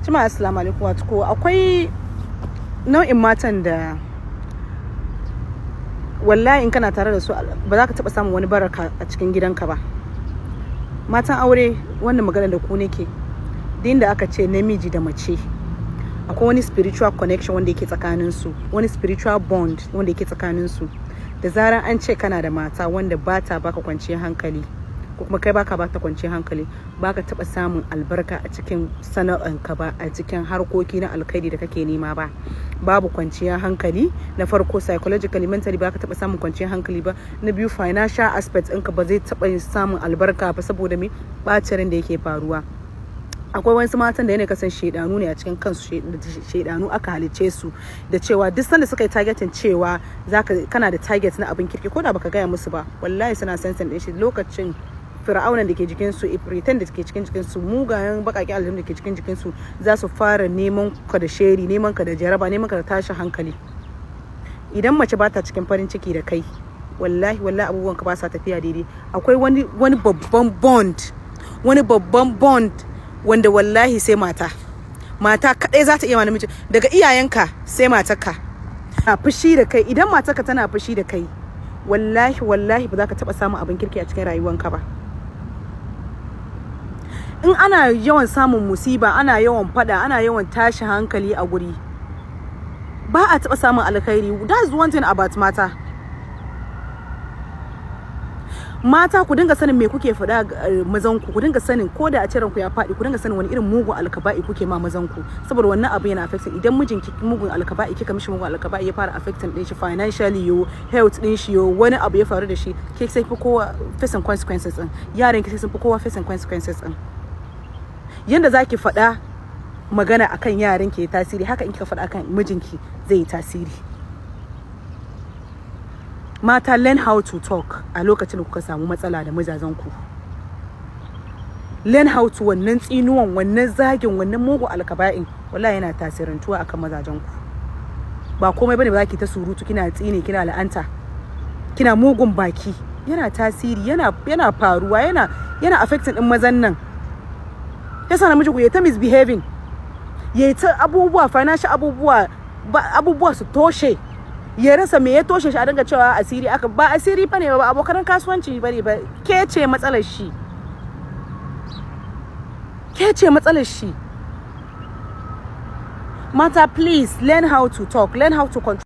Jama'a, assalamu alaikum. Wato ko akwai nau'in matan da wallahi in kana tare da su ba za ka taɓa samun wani baraka a cikin gidanka ba. Matan aure, wannan magana da ku nake. Din da aka ce namiji da mace, akwai wani spiritual connection wanda yake tsakanin su, wani spiritual bond wanda yake tsakanin su. Da zaran an ce kana da mata wanda ba ta baka kwanciyar hankali, ko kuma kai baka bata kwanciyar hankali, baka taba samun albarka a cikin sana'anka ba, a cikin harkoki na alkhairi da kake nema ba. Babu kwanciyar hankali. Na farko, psychologically, mentally, baka taba samun kwanciyar hankali ba. Na biyu, financial aspect ɗinka ba zai taba samun albarka ba, saboda me? Bacin da yake faruwa. Akwai wasu matan da yana kasan shedanu ne a cikin kansu, shedanu aka halice su da cewa duk sanda suka yi targeting cewa zaka kana da target na abin kirki, ko da baka gaya musu ba, wallahi suna sensing din shi. Lokacin fir'aunan da ke jikin su, ifritan da ke cikin jikin su, mugayen bakakin aljanu da ke cikin jikin su, za su fara neman ka da sheri, neman ka da jaraba, neman ka da tashin hankali. Idan mace ba ta cikin farin ciki da kai, wallahi wallahi abubuwan ka ba sa tafiya daidai. Akwai wani babban bond, wani babban bond wanda wallahi sai mata, mata kadai za ta iya namiji. Daga iyayenka sai matarka na fushi da kai. Idan matarka tana fushi da kai, wallahi wallahi ba za ka taba samun abin kirki a cikin rayuwanka ba. In ana yawan samun musiba, ana yawan fada, ana yawan tashi hankali a guri, ba a taba samun alkhairi. That's one thing about mata. Mata, ku dinga sanin me kuke faɗa mazan ku. Ku dinga sanin, ko da a cikin ku ya faɗi, ku dinga sanin wani irin mugun alkaba'i kuke ma mazan ku, saboda wannan abu yana affecting. Idan mijinki mugun alkaba'i kika mishi, mugun alkaba'i ya fara affecting din shi financially, yo health din shi, yo wani abu ya faru da shi, ke sai fi kowa facing consequences din. Yaran ki sai sun fi kowa facing consequences din. Yanda zaki faɗa magana akan yaran ki tasiri, haka in kika faɗa akan mijinki zai yi tasiri. Mata, learn how to talk a lokacin da kuka samu matsala da mazajen ku. Learn how to. Wannan tsinuwan, wannan zagin, wannan mugun alkaba'in, wallahi yana tasirantuwa akan mazajen ku. Ba komai bane ba ki ta surutu, kina tsine, kina la'anta, kina mugun baki. Yana tasiri, yana faruwa, yana affecting din mazan nan. Yasa namiji ku ya ta misbehaving, ya ta abubuwa, financial abubuwa, abubuwa su toshe, ya rasa me ya toshe shi, a dinga cewa asiri aka. Ba asiri ba ne ba, abokan kasuwanci ba ne ba. Ke ce matsalar shi, ke ce matsalar shi. Mata, please learn how to talk, learn how to control.